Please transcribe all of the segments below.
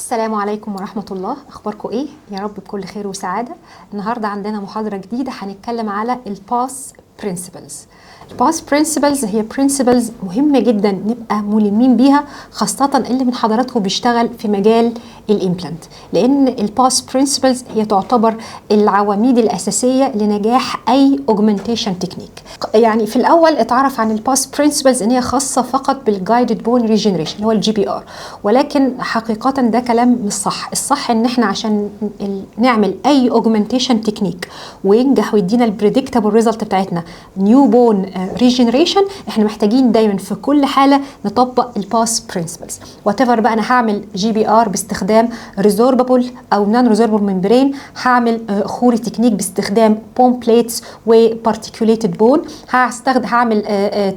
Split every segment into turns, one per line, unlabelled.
السلام عليكم ورحمة الله. أخباركم إيه؟ يا رب بكل خير وسعادة. النهاردة عندنا محاضرة جديدة، هنتكلم على ال PASS principles. ال PASS principles هي principles مهمة جدا نبقى ملمين بيها، خاصة اللي من حضراتكم بيشتغل في مجال ال implant، لأن ال PASS principles هي تعتبر العواميد الأساسية لنجاح أي augmentation technique. يعني في الأول اتعرف عن ال PASS principles إن هي خاصة فقط بال guided bone regeneration اللي هو ال GBR، ولكن حقيقة ده كلام مش صح. الصح ان احنا عشان نعمل اي augmentation technique وينجح ويدينا ال predictable result بتاعتنا، new bone regeneration، احنا محتاجين دايما في كل حاله نطبق ال PASS principles، whatever بقى انا هعمل GBR باستخدام resorbable او non resorbable membrane، هعمل Khoury technique باستخدام bone plates و particulated bone، هستخدم هعمل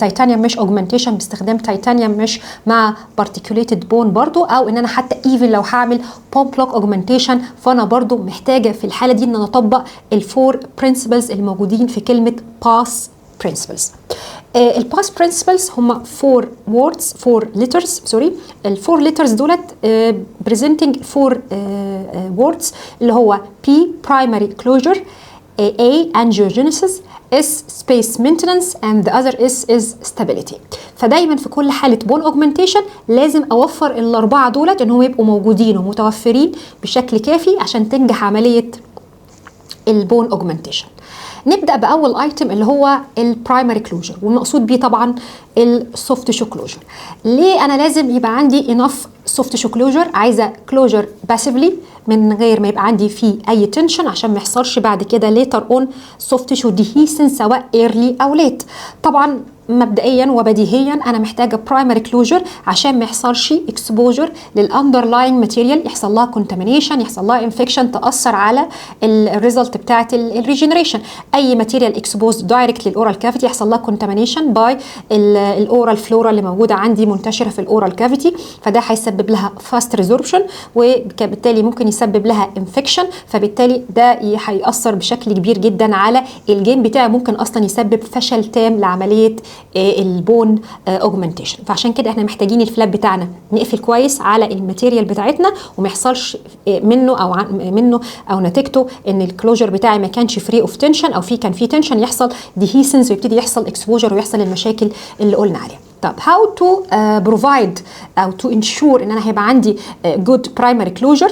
titanium mesh augmentation باستخدام titanium mesh مع particulated bone برضو، او ان انا حتى even لو هعمل bone block augmentation، فانا برضو محتاجه في الحالة دي ان انا اطبق ال four principles الموجودين في كلمة PASS principles. ال PASS principles هم four words، four letters، sorry، ال four letters دولت presenting four words، اللي هو P primary closure، A angiogenesis، S space maintenance and the other S is stability. فدايما في كل حالة bone augmentation لازم اوفر الاربعة دولت ان هم يبقوا موجودين ومتوفرين بشكل كافي عشان تنجح عملية ال bone augmentation. نبدا باول item اللي هو ال primary closure، والمقصود بيه طبعا ال soft tissue closure. ليه انا لازم يبقى عندي enough soft tissue closure؟ عايزه closure passively من غير ما يبقى عندي فيه اي tension، عشان ما يحصلش بعد كده later on soft tissue dehiscence سواء early او late. طبعا مبدئيا وبديهيا انا محتاجه primary closure عشان ما يحصلش exposure لل underlying material، يحصل لها contamination، يحصل لها infection، تاثر على ال result بتاعه ال regeneration. اي material exposed direct لل oral cavity يحصل لها contamination by ال oral flora اللي موجودة عندي منتشرة في ال oral cavity، فده هيسبب لها fast resorption وبالتالي ممكن يسبب لها infection، فبالتالي ده هيأثر بشكل كبير جدا على ال gain بتاعي، ممكن اصلا يسبب فشل تام لعملية ال bone augmentation. فعشان كده احنا محتاجين ال flap بتاعنا نقفل كويس على ال material بتاعتنا وما يحصلش منه او نتيجته ان ال closure بتاعي ما كانش free of tension او كان في tension، يحصل dehiscence ويبتدي يحصل exposure ويحصل المشاكل اللي قلنا عليها. طب how to provide او to ensure ان انا هيبقى عندي good primary closure؟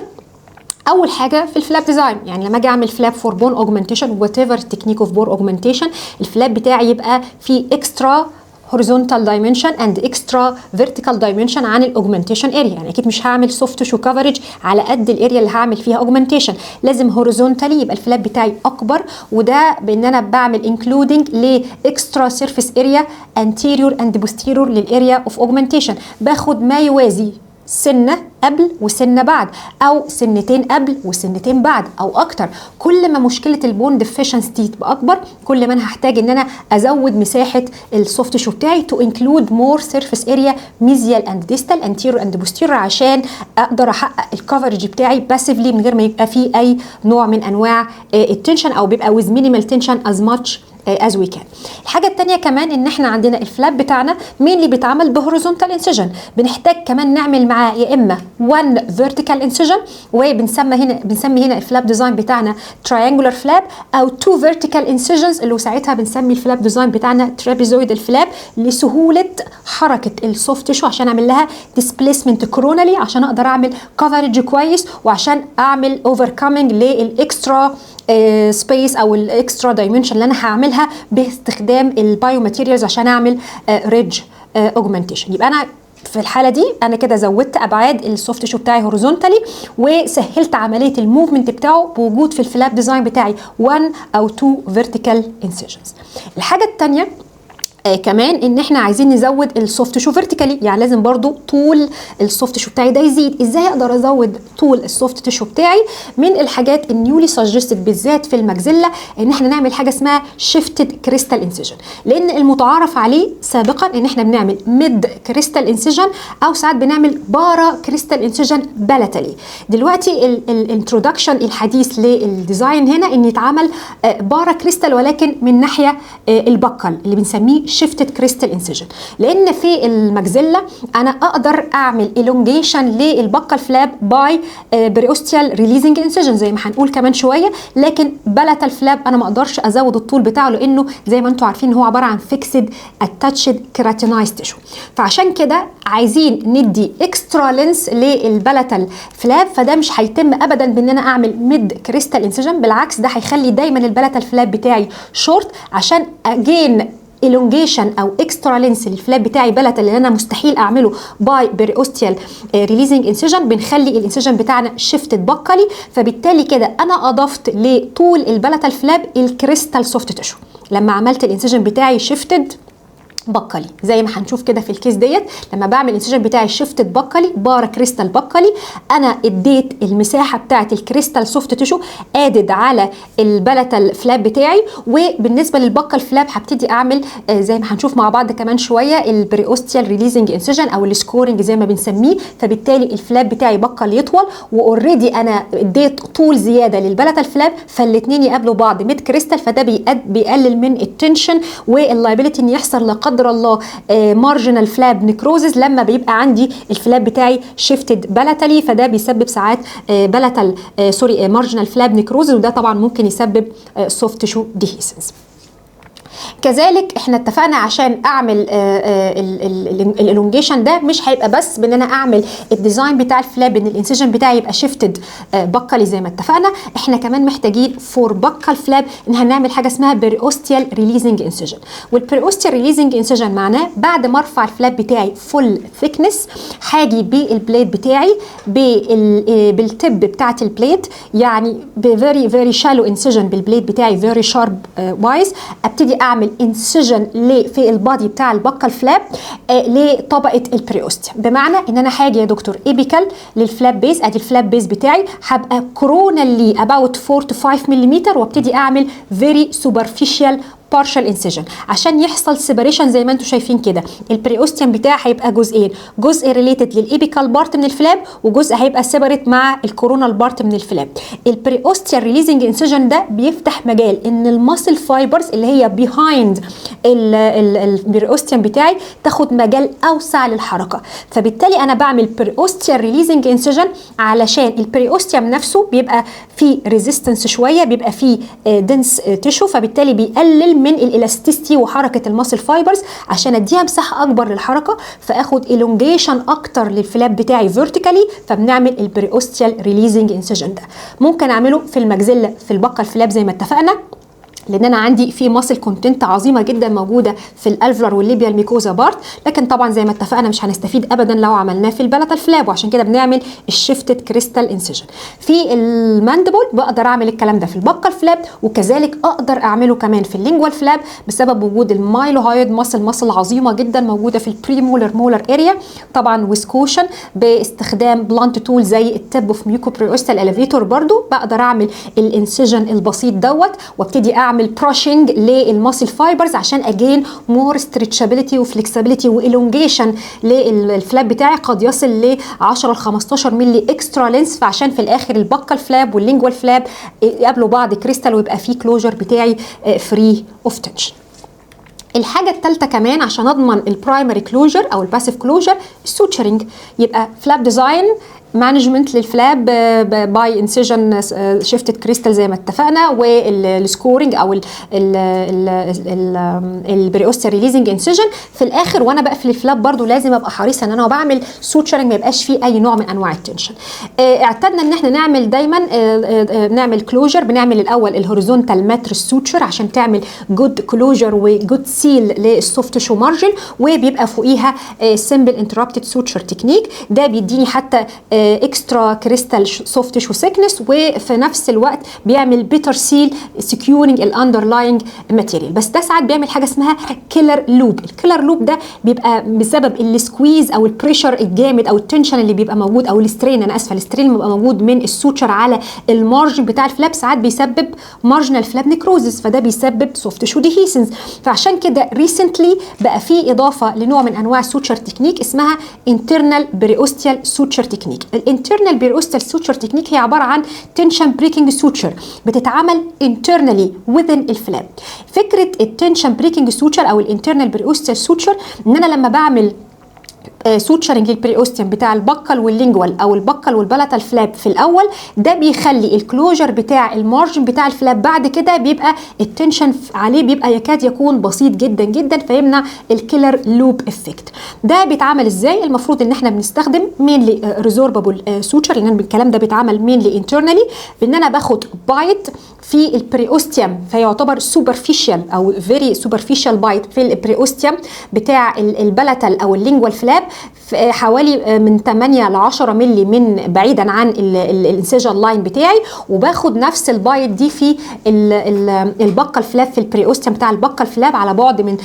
اول حاجة في ال flap design، يعني لما اجي اعمل flap for bone augmentation، whatever technique of bone augmentation، ال flap بتاعي يبقى فيه extra horizontal dimension and extra vertical dimension عن ال augmentation area. يعني اكيد مش هعمل soft tissue coverage على قد ال area اللي هعمل فيها augmentation، لازم horizontally يبقى ال flap بتاعي اكبر، وده بان انا بعمل including ل extra surface area anterior and posterior لل area of augmentation. باخد ما يوازي سنة قبل وسنة بعد، او سنتين قبل وسنتين بعد، او اكتر. كل ما مشكلة ال bone deficiency تبقى اكبر، كل ما انا هحتاج ان انا ازود مساحة ال soft tissue بتاعي to include more surface area mesial and distal، anterior and posterior، عشان اقدر احقق ال coverage بتاعي passively من غير ما يبقى فيه اي نوع من انواع ال tension، او بيبقى with minimal tension as much as we can. الحاجة الثانية كمان ان احنا عندنا ال flap بتاعنا mainly بيتعمل ب horizontal incision، بنحتاج كمان نعمل معاه يا اما 1 vertical incision، وبنسمى هنا بنسمي هنا ال flap design بتاعنا triangular flap، او 2 vertical incisions اللي ساعتها بنسمي ال flap design بتاعنا trapezoidal flap، لسهوله حركة ال soft tissue عشان اعمل لها displacement coronally، عشان اقدر اعمل coverage كويس وعشان اعمل overcoming لل extra space او ال extra dimension اللي انا هعملها باستخدام ال biomaterials عشان اعمل ridge augmentation. يبقى انا في الحالة دي انا كده زودت ابعاد ال soft tissue بتاعي horizontally وسهلت عملية ال movement بتاعه بوجود في ال flap design بتاعي 1 او 2 vertical incisions. الحاجة الثانية كمان ان احنا عايزين نزود ال soft tissue vertically، يعني لازم برضو طول ال soft tissue بتاعي ده يزيد. ازاي اقدر ازود طول ال soft tissue بتاعي؟ من الحاجات ال newly suggested بالذات في ال maxilla ان احنا نعمل حاجة اسمها shifted crestal incision، لان المتعارف عليه سابقا ان احنا بنعمل mid crestal incision او ساعات بنعمل para crestal incision palatally. دلوقتي ال introduction الحديث لل design هنا ان يتعمل para crestal ولكن من ناحية ال buccal اللي بنسميه shifted crestal incision؟ لان في ال maxilla انا اقدر اعمل elongation لل buccal flap by periosteal releasing incision زي ما هنقول كمان شويه، لكن palatal flap انا ما اقدرش ازود الطول بتاعه، لانه زي ما انتم عارفين هو عبارة عن fixed attached keratinized tissue. فعشان كده عايزين ندي extra length لل palatal flap، فده مش هيتم ابدا بان انا اعمل mid crestal incision، بالعكس ده هيخلي دايما ال palatal flap بتاعي شورت عشان ا gain elongation او extra length لل flap بتاعي palatal اللي انا مستحيل اعمله by periosteal releasing incision. بنخلي ال incision بتاعنا shifted buccally، فبالتالي كده انا اضفت لطول ال palatal flap ال crestal soft tissue لما عملت ال incision بتاعي shifted buccally، زي ما هنشوف كده في ال case ديت. لما بعمل ال incision بتاعي shifted buccally para crestal buccally، انا اديت المساحة بتاعه ال crestal soft tissue added على ال palatal flap بتاعي. وبالنسبة لل buccal flap هبتدي اعمل زي ما هنشوف مع بعض كمان شوية ال periosteal releasing incision او ال scoring زي ما بنسميه، فبالتالي ال flap بتاعي buccal يطول، و already انا اديت طول زيادة لل palatal flap، فالاثنين يقابلوا بعض mid crestal، فده بيقلل من ال tension وال liability ان يحصل لا قدر الله marginal flap necrosis لما بيبقى عندي ال flap بتاعي shifted palatally، فده بيسبب ساعات palatal sorry marginal flap necrosis، وده طبعا ممكن يسبب soft tissue dehiscence. كذلك احنا اتفقنا عشان اعمل ال elongation ده مش هيبقى بس بان انا اعمل ال design بتاع ال flap ان ال incision بتاعي يبقى shifted buccally زي ما اتفقنا، احنا كمان محتاجين for buccal flap ان هنعمل حاجة اسمها periosteal releasing incision. وال periosteal releasing incision معناه بعد ما ارفع ال flap بتاعي full thickness هاجي بال blade بتاعي بال tip بتاعت ال blade، يعني ب very very shallow incision بال blade بتاعي very sharp wise، ابتدي اعمل incision في ال body بتاع ال buccal flap لطبقه ال periosteum. بمعنى ان انا هاجي يا دكتور apical لل flap base، ادي ال flap base بتاعي هبقى coronally about 4 to 5 ملم، وابتدي اعمل very superficial partial incision عشان يحصل separation زي ما انتم شايفين كده. ال periosteum بتاعي هيبقى جزئين، جزء related لل apical part من ال flap وجزء هيبقى separate مع ال coronal part من ال flap. ال periosteal releasing incision ده بيفتح مجال ان ال muscle fibers اللي هي behind ال periosteum بتاعي تاخد مجال اوسع للحركه، فبالتالي انا بعمل periosteal releasing incision علشان ال periosteum نفسه بيبقى فيه resistance شويه، بيبقى فيه dense tissue، فبالتالي بيقلل من ال elasticity وحركه ال muscle fibers عشان اديها مساحة اكبر للحركه، فاخد elongation اكتر لل flap بتاعي vertically، فبنعمل ال periosteal releasing incision. ده ممكن اعمله في ال maxilla في ال buccal flap زي ما اتفقنا، لان انا عندي في muscle content عظيمة جدا موجودة في ال alveolar وال labial mucosa part، لكن طبعا زي ما اتفقنا مش هنستفيد ابدا لو عملناه في ال palatal flap، وعشان كده بنعمل ال shifted crestal incision. في ال mandible بقدر اعمل الكلام ده في ال buccal flap، وكذلك اقدر اعمله كمان في ال lingual flap بسبب وجود ال mylohyoid muscle، muscle عظيمة جدا موجودة في ال premolar molar area، طبعا with caution باستخدام blunt tool زي ال tip of mucoperiosteal elevator برضو بقدر اعمل ال incision البسيط دوت وابتدي اعمل brushing لل muscle fibers عشان ا gain more stretchability و flexibility و elongation لل flap بتاعي قد يصل ل 10 ل 15 مللي extra length، فعشان في الاخر ال buccal flap وال lingual flap يقابلوا بعض crestal ويبقى في closure بتاعي free of tension. الحاجة الثالثة كمان عشان اضمن ال primary closure او ال passive closure ال suturing، يبقى flap design management لل flap by incision shifted crestal زي ما اتفقنا، وال scoring او ال periosteal releasing incision. في الاخر وانا بقفل ال flap برضو لازم ابقى حريصة ان انا بعمل suturing ما يبقاش فيه اي نوع من انواع ال tension. اعتدنا ان احنا نعمل دايما نعمل closure، بنعمل الاول ال horizontal mattress suture عشان تعمل good closure و good seal لل soft tissue margin، وبيبقى فوقيها simple interrupted suture technique، ده بيديني حتى extra crestal soft tissue thickness وفي نفس الوقت بيعمل better seal securing ال underlying material. بس ده ساعات بيعمل حاجة اسمها killer loop. ال killer loop ده بيبقى بسبب ال squeeze او ال pressure الجامد او ال tension اللي بيبقى موجود او ال strain، انا اسفه ال strain اللي بيبقى موجود من ال suture على ال margin بتاع ال flap، ساعات بيسبب marginal flap necrosis، فده بيسبب soft tissue dehiscence. فعشان كده recently بقى في اضافه لنوع من انواع ال suture technique اسمها internal periosteal suture technique. ال internal periosteal suture technique هي عبارة عن tension breaking suture. suture بتتعمل internally within ال flap. فكرة ال tension breaking suture او ال internal periosteal suture ان انا لما بعمل suturing لل periosteum بتاع ال buccal وال lingual او ال buccal وال palatal flap في الاول، ده بيخلي ال closure بتاع ال margin بتاع ال flap بعد كده بيبقى ال tension عليه بيبقى يكاد يكون بسيط جدا جدا، فيمنع ال killer loop effect. ده بيتعمل ازاي؟ المفروض ان احنا بنستخدم mainly resorbable suture، لان الكلام ده بيتعمل mainly internally، بان انا باخد bite في ال periosteum، فيعتبر superficial او very superficial bite في ال periosteum بتاع ال palatal او ال lingual flap، حوالي من 8 ل 10 مللي من بعيدا عن ال incision line بتاعي. وباخد نفس ال bite دي في ال buccal flap، في ال periosteum بتاع ال buccal flap، على بعد من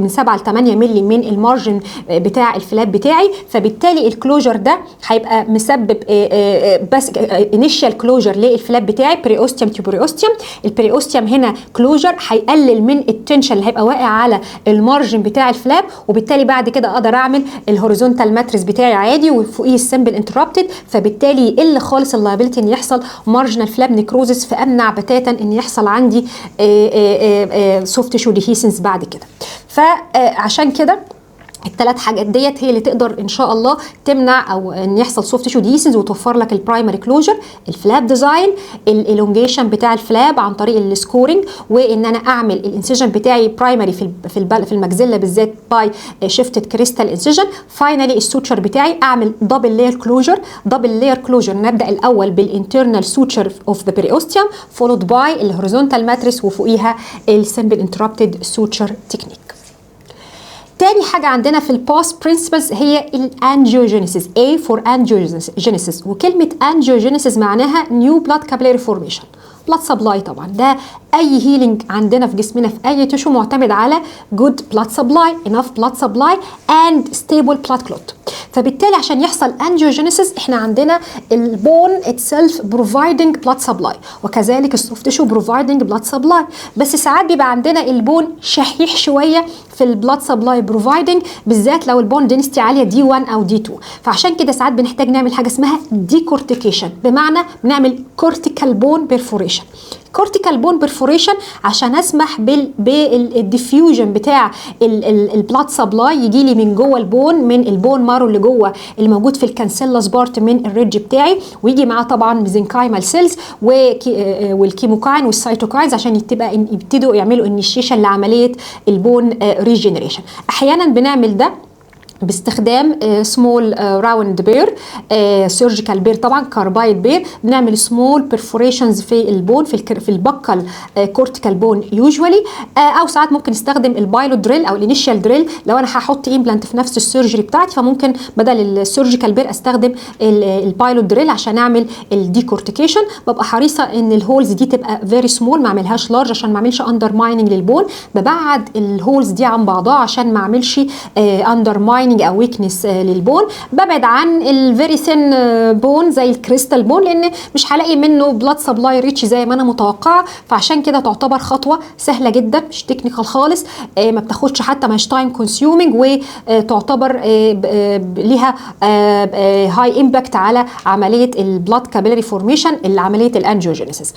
7 ل 8 مللي من ال margin بتاع ال flap بتاعي. فبالتالي ال closure ده هيبقى مسبب بس initial closure لل flap بتاعي periosteum to periosteum. ال periosteum هنا closure هيقلل من ال tension اللي هيبقى واقع على ال margin بتاع ال flap، وبالتالي بعد كده اقدر اعمل ال horizontal mattress بتاعي عادي وفوقيه ال simple interrupted، فبالتالي يقل خالص ال liability ان يحصل marginal flap necrosis، فامنع بتاتا ان يحصل عندي soft tissue dehiscence بعد كده. فعشان كده الثلاث حاجات ديت هي اللي تقدر ان شاء الله تمنع او ان يحصل soft tissue dehiscence وتوفر لك ال primary closure: ال flap design، ال elongation بتاع ال flap عن طريق ال scoring، وان انا اعمل ال incision بتاعي primary في ال maxilla بالذات by shifted crestal incision. finally ال suture بتاعي اعمل double layer closure. double layer closure نبدا الاول بال internal suture of the periosteum followed by ال horizontal mattress وفوقيها ال simple interrupted suture technique. تاني حاجة عندنا في ال PASS principles هي ال angiogenesis، A for angiogenesis. وكلمة angiogenesis معناها new blood capillary formation، blood supply. طبعا ده اي healing عندنا في جسمنا في اي tissue معتمد على good blood supply، enough blood supply and stable blood clot. فبالتالي عشان يحصل angiogenesis احنا عندنا ال bone itself providing blood supply وكذلك ال soft tissue providing blood supply، بس ساعات بيبقى عندنا ال bone شحيح شوية في ال blood supply providing، بالذات لو ال bone density عالية D 1 او D 2. فعشان كده ساعات بنحتاج نعمل حاجة اسمها decortication، بمعنى بنعمل cortical bone perforation. cortical bone perforation عشان اسمح بال diffusion بتاع ال blood supply يجي لي من جوه ال bone، من ال bone marrow اللي جوه اللي موجود في ال cancellous part من ال ridge بتاعي، ويجي معاه طبعا mesenchymal cells وال chemokine وال cytokines عشان تبقى يبتدوا يعملوا initiation لعملية ال bone regeneration. احيانا بنعمل ده باستخدام small round bur، surgical bur طبعا، carbide bur، بنعمل small perforations في ال bone في ال buccal cortical bone usually، او ساعات ممكن نستخدم ال pilot drill او ال initial drill لو انا هحط implant في نفس ال surgery بتاعتي، فممكن بدل ال surgical bur استخدم ال pilot drill عشان اعمل ال decortication. ببقى حريصة ان ال holes دي تبقى very small، ما اعملهاش large عشان ما اعملش undermining لل bone. ببعد ال holes دي عن بعضها عشان ما اعملش undermining او weakness لل bone. ببعد عن ال very thin bone زي ال crestal bone لان مش هلاقي منه blood supply rich زي ما انا متوقعه. فعشان كده تعتبر خطوة سهلة جدا، مش technical خالص، ما بتاخدش حتى، مش time consuming، وتعتبر ليها high impact على عملية ال blood capillary formation اللي عملية ال angiogenesis.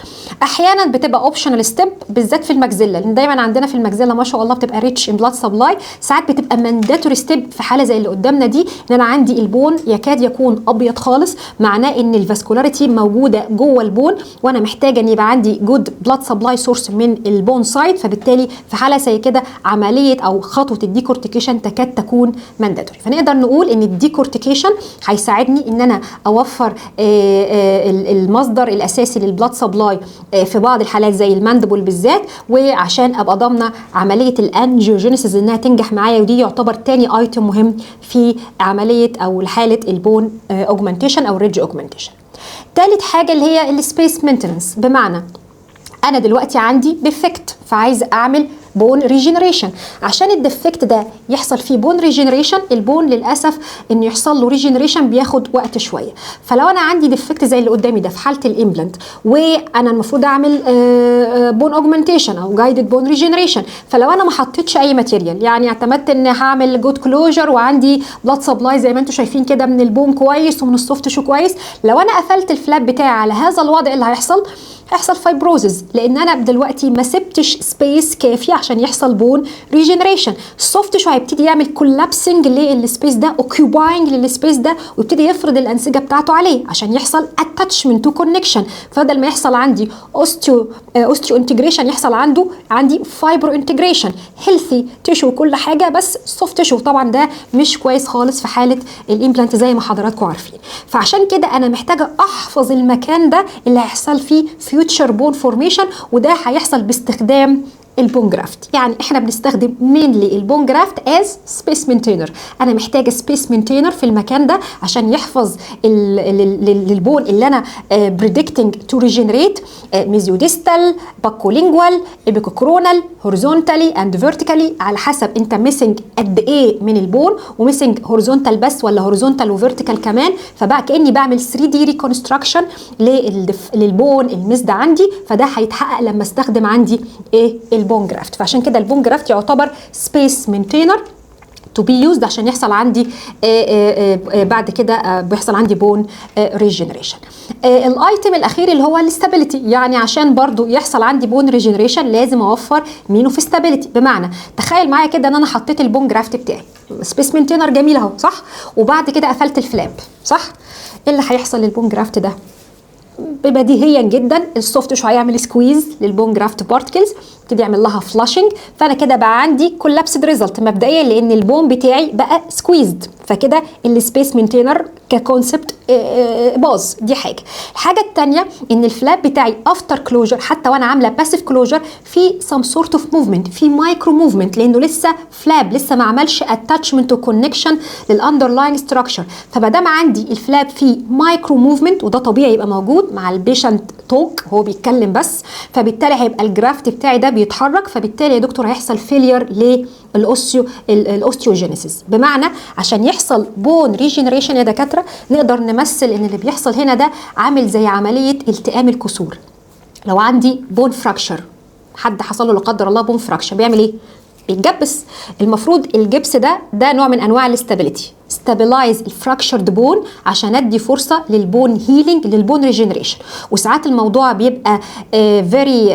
احيانا بتبقى optional step بالذات في ال maxilla، لان دايما عندنا في ال maxilla ما شاء الله بتبقى rich in blood supply. ساعات بتبقى mandatory step في حاله زي اللي قدامنا دي، ان انا عندي ال bone يكاد يكون ابيض خالص، معناه ان ال vascularity موجودة جوه ال bone وانا محتاجه ان يبقى عندي good blood supply source من ال bone side. فبالتالي في حاله زي كده عملية او خطوة ال decortication تكاد تكون mandatory. فنقدر نقول ان ال decortication هيساعدني ان انا اوفر المصدر الاساسي لل blood supply في بعض الحالات زي ال mandible بالذات، وعشان ابقى ضامنه عملية ال angiogenesis انها تنجح معايا. ودي يعتبر تاني item مهم في عملية او حاله ال bone augmentation او ridge augmentation. تالت حاجة اللي هي ال space maintenance، بمعنى انا دلوقتي عندي defect فعايزه اعمل bone regeneration. عشان ال defect ده يحصل فيه bone regeneration، ال bone للاسف ان يحصل له regeneration بياخد وقت شويه. فلو انا عندي defect زي اللي قدامي ده في حاله ال implant، وانا المفروض اعمل bone augmentation او guided bone regeneration، فلو انا ما حطيتش اي material، يعني اعتمدت ان هعمل good closure وعندي blood supply زي ما انتم شايفين كده من ال bone كويس ومن ال soft tissue كويس، لو انا قفلت ال flap بتاعي على هذا الوضع اللي هيحصل؟ هيحصل fibrosis، لان انا دلوقتي ما سبتش space كافي عشان يحصل bone regeneration. ال soft tissue هيبتدي يعمل collapsing لل space ده، occupying لل space ده، ويبتدي يفرض الانسجة بتاعته عليه عشان يحصل attachment و connection. فبدل ما يحصل عندي osteointegration يحصل عندي fibrointegration، healthy tissue وكل حاجة بس soft tissue. طبعا ده مش كويس خالص في حاله ال implant زي ما حضراتكم عارفين. فعشان كده انا محتاجه احفظ المكان ده اللي هيحصل فيه future bone formation، وده هيحصل باستخدام ال bone graft. يعني احنا بنستخدم mainly ال bone graft as space maintainer. انا محتاجه space maintainer في المكان ده عشان يحفظ لل bone اللي انا predicting to regenerate، mesiodistal، buccolingual، apicocoronal، horizontally and vertically، على حسب انت missing قد ايه من ال bone، و missing horizontal بس ولا horizontal و vertical كمان. فبقى كاني بعمل 3D reconstruction لل bone ال missed عندي، فده هيتحقق لما استخدم عندي ايه؟ ال bone graft. فعشان كده ال bone graft يعتبر space maintainer to be used عشان يحصل عندي بعد كده بيحصل عندي bone regeneration. ال item الاخير اللي هو ال stability، يعني عشان برضو يحصل عندي bone regeneration لازم اوفر mean of stability. بمعنى تخيل معايا كده ان انا حطيت ال bone graft بتاعي، space maintainer جميل اهو، صح؟ وبعد كده قفلت ال flap، صح؟ ايه اللي هيحصل لل bone graft ده؟ بديهيا جدا ال soft tissue هيعمل squeeze لل bone graft particles، يبتدي يعمل لها flushing. فانا كده بقى عندي collapsed result مبدئيا، لان ال bone بتاعي بقى squeezed، فكده ال space maintainer ك concept باظ. دي حاجه. الحاجة الثانية ان ال flap بتاعي after closure، حتى وانا عامله passive closure، في some sort of movement، في micro movement، لانه لسه flap، لسه ما عملش attachment و connection لل underlying structure. فما دام عندي ال flap فيه micro movement، وده طبيعي يبقى موجود مع ال patient talk، هو بيتكلم بس، فبالتالي هيبقى ال graft بتاعي ده بيتحرك، فبالتالي يا دكتور هيحصل failure لل osteogenesis. بمعنى عشان يحصل bone regeneration يا دكاتره، نقدر نمثل ان اللي بيحصل هنا ده عامل زي عملية التئام الكسور. لو عندي bone fracture، حد حصل له لا قدر الله bone fracture، بيعمل ايه؟ بيتجبس. المفروض الجبس ده نوع من انواع ال stability، stabilize ال fractured bone عشان ادي فرصة لل bone healing، لل bone regeneration. وساعات الموضوع بيبقى very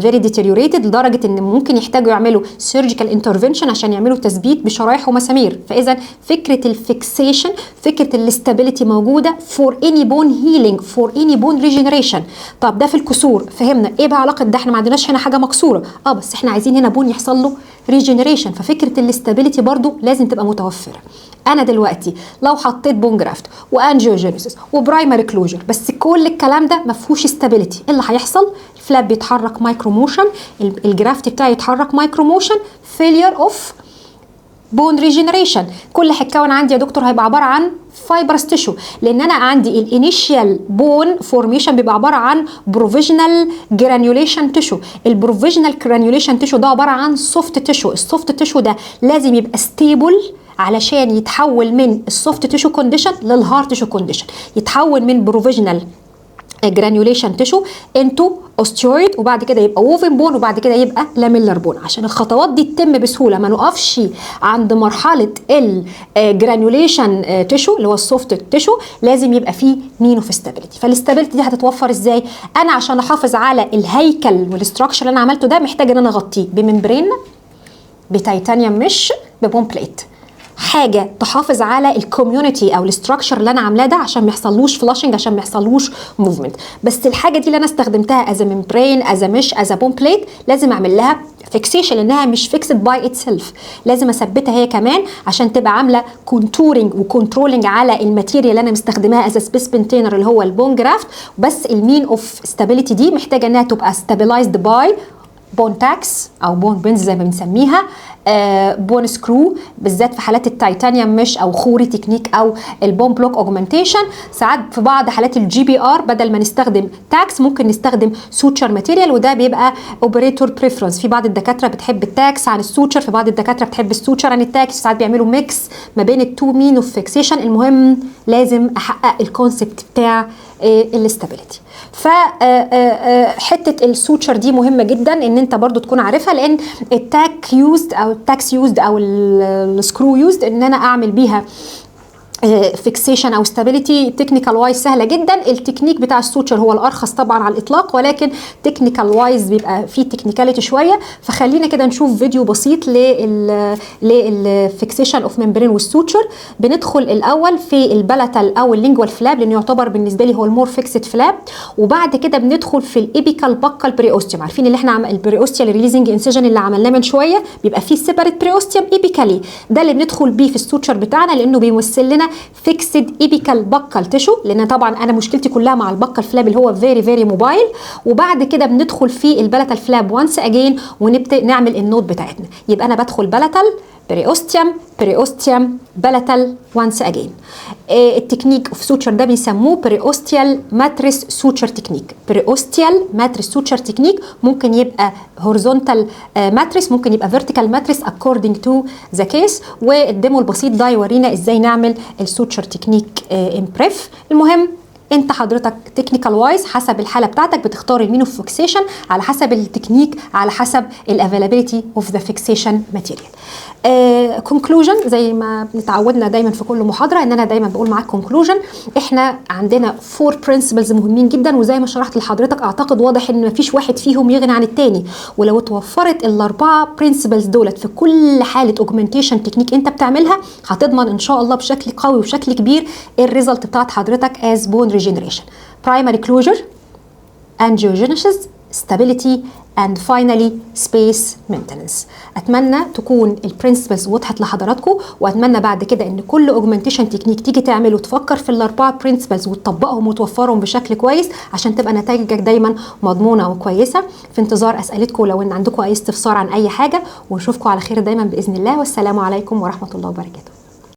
very deteriorated لدرجة ان ممكن يحتاجوا يعملوا surgical intervention عشان يعملوا تثبيت بشرايح ومسامير. فاذا فكرة ال fixation، فكرة ال stability موجودة for any bone healing، for any bone regeneration. طب ده في الكسور فهمنا. ايه بقى علاقة ده؟ احنا ما عندناش هنا حاجة مكسوره، بس احنا عايزين هنا bone يحصل له regeneration، ففكره ال stability برضو لازم تبقى متوفره. انا دلوقتي لو حطيت bone graft و angiogenesis و primary closure، بس كل الكلام ده ما فيهوش stability، ايه اللي هيحصل؟ ال flap بيتحرك micro motion، ال graft بتاعي يتحرك micro motion، failure of bone regeneration. كل اللي هيتكون عندي يا دكتور هيبقى عبارة عن fibrous tissue، لان انا عندي ال initial bone formation بيبقى عبارة عن provisional granulation tissue. ال provisional granulation tissue ده عبارة عن soft tissue. ال soft tissue ده لازم يبقى stable علشان يتحول من ال soft tissue condition لل hard tissue condition، يتحول من provisional granulation tissue into osteoid، وبعد كده يبقى woven bone، وبعد كده يبقى lamellar bone. عشان الخطوات دي تتم بسهوله، ما نقفش عند مرحلة ال granulation tissue اللي هو ال soft tissue، لازم يبقى فيه mean of stability. فال stability دي هتتوفر ازاي؟ انا عشان احافظ على الهيكل وال structure اللي انا عملته ده، محتاج ان انا اغطيه ب membrane، ب titanium mesh، ب bone plate، حاجة تحافظ على ال community او ال structure اللي انا عاملاه ده عشان ما يحصلوش flushing، عشان ما يحصلوش movement. بس الحاجة دي اللي انا استخدمتها as membrane، as mesh، as bone plate، لازم اعمل لها fixation، لانها مش fixed by itself، لازم اثبتها هي كمان عشان تبقى عامله contouring و controlling على ال material اللي انا مستخدماها as space maintainer اللي هو ال bone graft. بس ال mean of stability دي محتاجه انها تبقى stabilized by bone tacks او bone pins زي ما بنسميها، bone screw، بالذات في حالات ال titanium mesh او Khoury technique او ال bone block augmentation. ساعات في بعض حالات ال GBR بدل ما نستخدم tacks ممكن نستخدم suture material، وده بيبقى operator preference. في بعض الدكاترة بتحب ال tacks عن ال suture، في بعض الدكاترة بتحب ال suture عن ال tacks، ساعات بيعملوا mix ما بين ال two mean of fixation. المهم لازم احقق ال concept بتاع ال stability. فحته ال suture دي مهمة جدا ان انت برضو تكون عارفها، لان ال tack used او ال tacks used او ال screw used ان انا اعمل بيها fixation او stability technical wise سهلة جدا. التكنيك بتاع ال suture هو الارخص طبعا على الاطلاق، ولكن technical wise بيبقى فيه technicality شويه. فخلينا كده نشوف فيديو بسيط لل fixation of membrane وال suture. بندخل الاول في ال palatal او ال lingual flap، لانه يعتبر بالنسبة لي هو ال more fixed flap، وبعد كده بندخل في ال apical buccal periosteum. عارفين اللي احنا ال periosteal releasing incision اللي عملناه من شويه، بيبقى فيه separate periosteum apically، ده اللي بندخل بيه في ال suture بتاعنا، لانه بيمثل لنا fixed apical buccal tissue، لان طبعا انا مشكلتي كلها مع ال buccal flap اللي هو very very mobile. وبعد كده بندخل في ال palatal flap once again ونبدا نعمل ال knot بتاعتنا. يبقى انا بدخل palatal، periosteum، periosteum، palatal once again. ال technique of suture ده بيسموه periosteal mattress suture technique. periosteal mattress suture technique ممكن يبقى horizontal mattress، ممكن يبقى vertical mattress according to the case. وال demo البسيط ده يورينا ازاي نعمل ال suture technique in brief. المهم انت حضرتك technical wise حسب الحالة بتاعتك بتختار ال mean of fixation على حسب التكنيك، على حسب ال availability of the fixation material. conclusion، زي ما بنتعودنا دايما في كل محاضرة ان انا دايما بقول معاك conclusion. احنا عندنا four principles مهمين جدا، وزي ما شرحت لحضرتك اعتقد واضح ان مفيش واحد فيهم يغني عن التاني، ولو اتوفرت الاربعة principles دولت في كل حاله augmentation technique انت بتعملها هتضمن ان شاء الله بشكل قوي وبشكل كبير ال result بتاعت حضرتك as bone regeneration: primary closure، angiogenesis، stability and finally space maintenance. اتمنى تكون ال principles وضحت لحضراتكم، واتمنى بعد كده ان كل augmentation technique تيجي تعمله تفكر في الاربعة principles وتطبقهم وتوفرهم بشكل كويس عشان تبقى نتائجك دايما مضمونه وكويسه. في انتظار اسئلتكم لو ان عندكم اي استفسار عن اي حاجه، ونشوفكم على خير دايما باذن الله، والسلام عليكم ورحمة الله وبركاته.